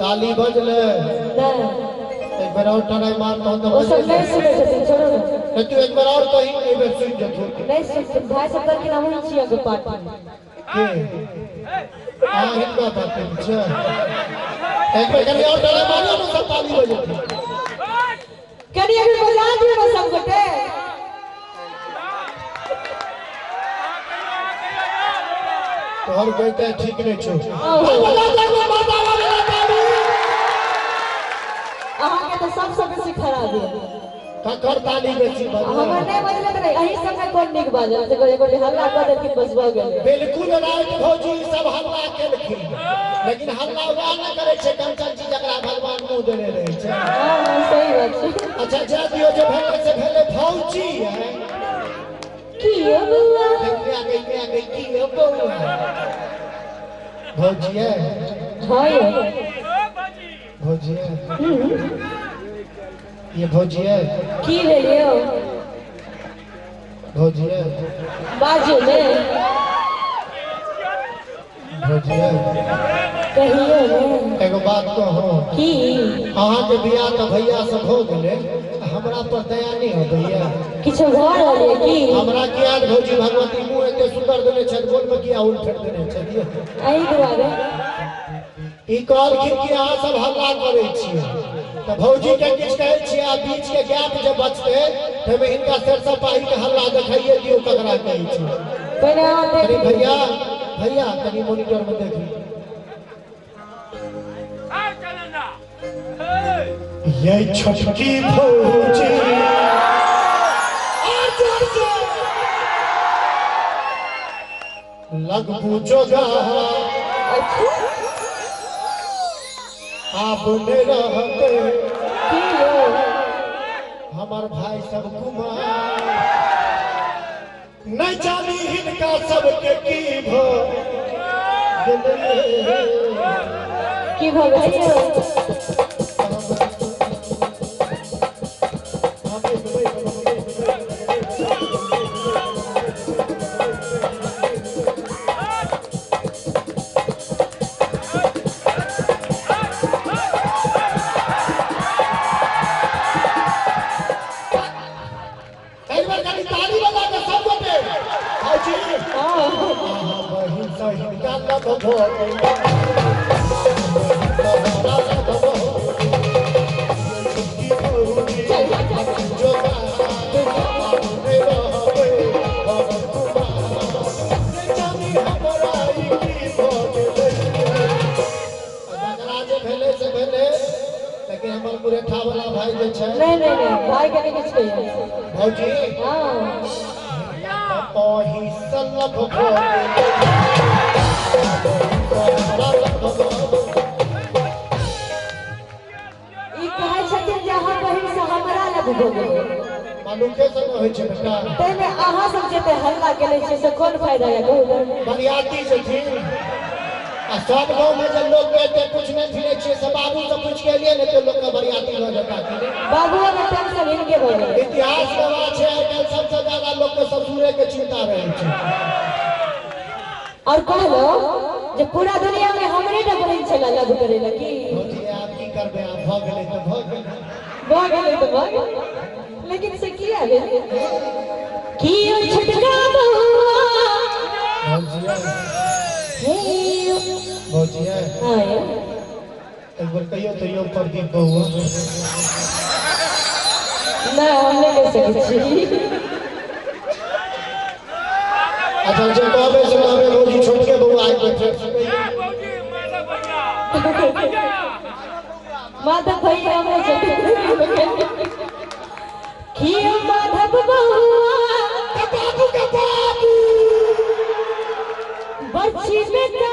ताली बजले नहीं एक बार और टराई मार तो वो सब नहीं सुनै छथिन छोड़ो ने। नहीं तू एक बार और कहीं एक बेर सुन जथु। नहीं सुनथिन भाई सब कहलखिन हमहूँ छी अहाँके पार्टी के हां हिनका पार्टी छै। एक बेर कनी और टराई मारियो ने सब ताली बजेथिन। कनी अभी बजा दियौ ने सब गोटे। तोहर बेटा ठीक नहीं छौ। अहाँके तो सबसँ बेसी खराब यऽ। ककर ताली बेसी बजल? हमर नहि बजलै तऽ नहि, अहीं सबमे कोन नीक बाजल से एगो हल्ला कऽ देलखिन बस भऽ गेलै। बिल्कुल राइट भौजी सब हल्ला केलखिन लेकिन हल्ला वएह ने करै छै कंचन जी जकरा भगवान मुँह देने रहै छै। हँ सही बात छै। अच्छा जा दियौ जे भेलै से भेलै भौजी है। की यौ बौआ? की यौ बौआ? भौजी है। हाँ यौ भौजी है। ये भौजी है। की भेल यौ? भौजी है। बाजू ने। भौजी है। कहियो ने। एगो बात कहू। की? अहाँके बियाह तऽ भैया से भऽ गेलै हमरा पर दया नहीं होइया। किछु भऽ रहल यऽ की? हमरा किया भौजी भगवती मुँह एते सुंदर देने छथि बोल में किया उल फेर देने छथि? एहि दुआरे ई कहलखिन कि अहाँ सब हल्ला करै छियै तऽ भौजी के किछु कहै छियै आ बीच के गैप जे बचतै ताहिमे हिनका सरसो पाही के हल्ला देखाइए दियौ ककरा कहै छै। पहिने अहाँ देख कनी भैया भैया कनी मोनिटर में देख ये छोटकी भौजी लगबू जोगा आप नहीं रहते हमार भाई सब कुमार नहीं जानी हिनका सबके की भो की भो नहीं नहीं नहीं भाई के नहीं कुछ कहियो भौजी। हां ओही सल्लभ ई कहै छथिन जे अहाँ बहिन से हमरा लग भऽ गेलै। मनुखे से न होइ छै बेटा। ताहिमे अहाँ सब जते हल्ला केने छियै से कोन फायदा यऽ कहू तऽ? बरियाती छथिन आ सब गाँव में जे लोग के एते कुछ नहीं फिरे छियै से बाबू से पूछ के एलियै ने तो लोग के बरियाती लऽ जेता कि नहि? बाबूओ के टेंशन हिनके भऽ गेलै। इतिहास गवाह छै आइ काल्हि सबसे ज्यादा लोग के ससुरे के चिंता रहै छै। और कहलो जे पूरा दुनिया में हमरे टा बहिन छला लव करे ला की? भौजी आब की करबै आब भऽ गेलै तऽ भऽ गेलै। भऽ गेलै तऽ भऽ गेलै लेकिन से किया भेल? की ओ छोटका बौआ भौजी भौजी हाँ यौ एक बार कहियो तो यौ प्रदीप बौआ। नहीं हम नहीं कह सकै छी। अच्छा जे कहबै से कहबै भौजी छोटके बौआ आबि बैठे। माधव भैया हमरे छथिन। की माधव बौआ बाबू के बाबू बच्ची बेटा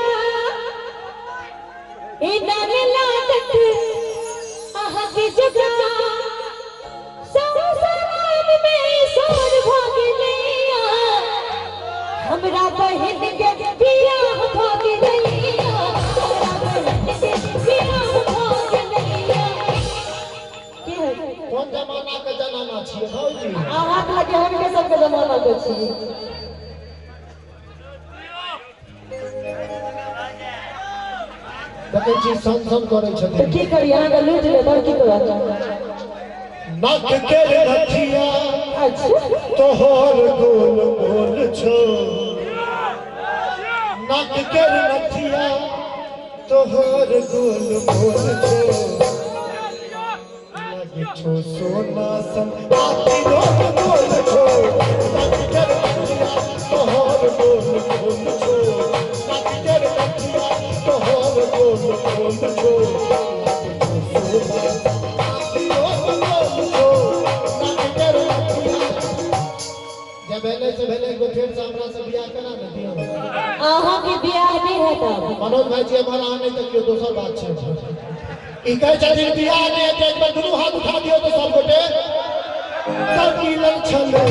इनाम लागत अहाँ के जगह संसार में सोर भऽ गेलैया हमरा बहिन के बियाह भऽ गेलैया हमरा बहिन के बियाह भऽ गेलैया। की होय कोन जमाना के जमाना छियै भौजी? अहाँके लगे हमके सबके जमाना के छी। देखै छी सन सन करै छथिन। तऽ की करी अहाँके लूटि लेत आओर की करत। नक के नथिया अच्छा तोहर गोल गोल छो, नक के नथिया तोहर गोल गोल छो, लगे छो सोना सन आखि गोल गोल छो, नक के नथिया तोहर गोल गोल छो, नक के नथिया तोहर गोल गोल छो, लगे छो सोना सन आखि गोल गोल छो, नक के नथिया। जे भेलै से भेलै, एगो फेर से हमरा से बियाह करा ने दियौ। अहाँके बियाह नहि हेत। मनोज भाईजी एम्हर अहाँ नहि तऽ केओ दोसर बात छै। ई कहै छथिन बियाह नहि हेतै, एक बेर दुनू हाथ उठा दियौ तऽ सब गोटे। सब मिलल छलै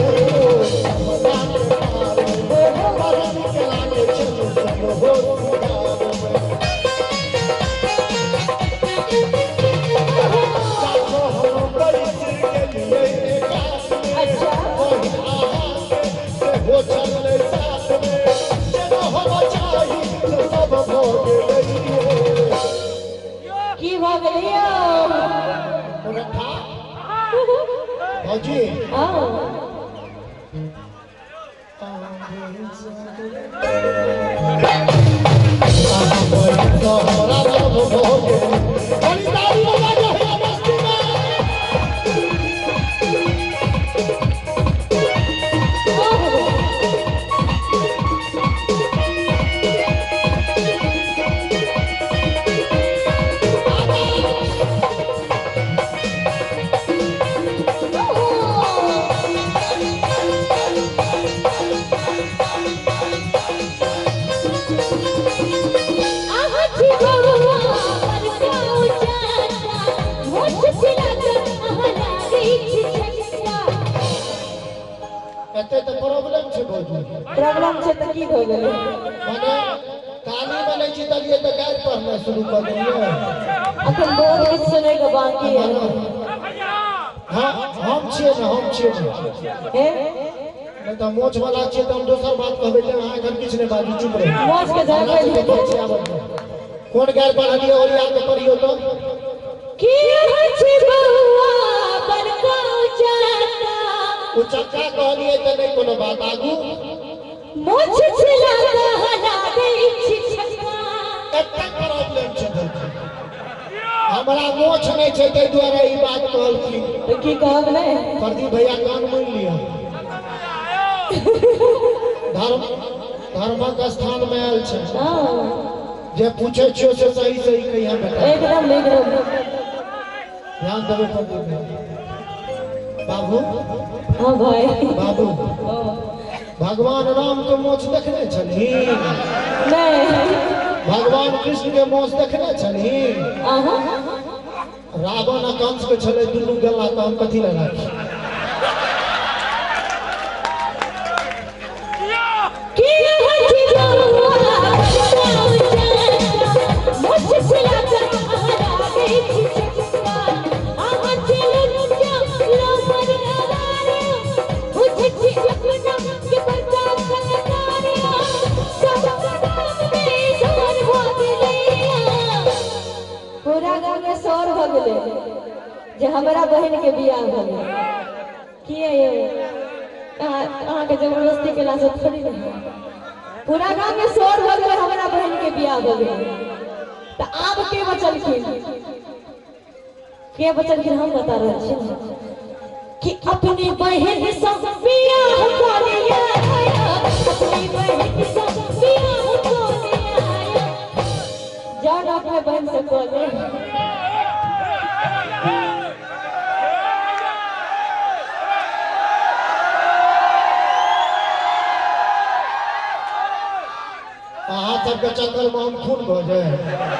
बड़ नीक लागै छलै सब हो सिंगार में। जाको हम बैस गेलियै एकात में, अच्छा। बहिन अहाँके सेहो छलै साथ में, जेना हम चाही से सब भऽ गेलै। की भऽ गेलै यौ? मुरठा भौजी हँ हमरा लव भऽ गेल। कनि ताली बजा दियौ भैया मस्ती में। अहाँ छी बौआ बड़का उचाटा, मोछ छिला कऽ अहाँ लागै छी छक्का। एते तऽ प्रॉब्लम छै भौजी। प्रॉब्लम छै तऽ की भऽ गेलै? माने ताली में नहि जीतलियै तऽ गारि पढ़नाइ शुरू कऽ देलियै। अखन बहुत किछु सुनैके बाकी है। हाँ हम छियै ने, हम छियै ने। हे नहि तऽ मोछ वाला छियै तऽ हम दोसर बात कहबै तऽ अहाँ एखन किछु नहि बाजू, चुप रहू। मोछ के हमरा झाँपै सबके मोछ आबत नहि। कोन गारि पढ़लियै ओरिया के पढ़ियौ तऽ। की अहाँ छी बौआ बड़का उचाटा, उचक्का कहलियै तऽ नहि कोनो बात, आगू मोछ छिला कऽ अहाँ लागै छी छक्का। एतेक प्रॉब्लम छै भौजी। हमरा मोछ नहि छै ताहि दुआरे ई बात कहलखिन। तऽ की कहब नहि? प्रदीप भैया कान मुनि लिअ। धर्म धर्मक स्थान में आयल छै, हाँ जे पूछे छियो से सही सही कहिया बेटा। एकदम एकदम ध्यान देबै प्रदीप भैया। बाबू हाँ भाई बाबू भगवान राम के मोछ देखने छलही? नहीं। भगवान कृष्ण के मोछ देखने छलही? अहाँ रावण आ कंस के छलै दुनू गेला तऽ हम कथी लए राखी? की अहाँ छी बौआ बड़का उचाटा, मोछ छिला कऽ अहाँ लागै छी छक्का। अहाँ छी लुच्चा लोफर गवार, बुझै छी अपना के बड़का कलाकार, सब गाम में शोर भऽ गेलैया। पूरा गाँव में शोर भऽ गेलै जे हमरा बहिन के बियाह भऽ गेलै। किया यौ अहाँके जबरदस्ती केलासँ थोड़ी ने। पूरा गाँव में शोर भऽ गेलै हमरा बहिन के बियाह भऽ गेलै। तऽ आब के बचलखिन? के बचलखिन हम बता रहल छी ने कि अपनी बहिन से बियाह कऽ लिया, अपनी बहिन से बियाह कऽ लिया। जाओ ना अपने बहन से कऽ ले। अहाँ सबके चक्कर में हम खून भऽ जाए।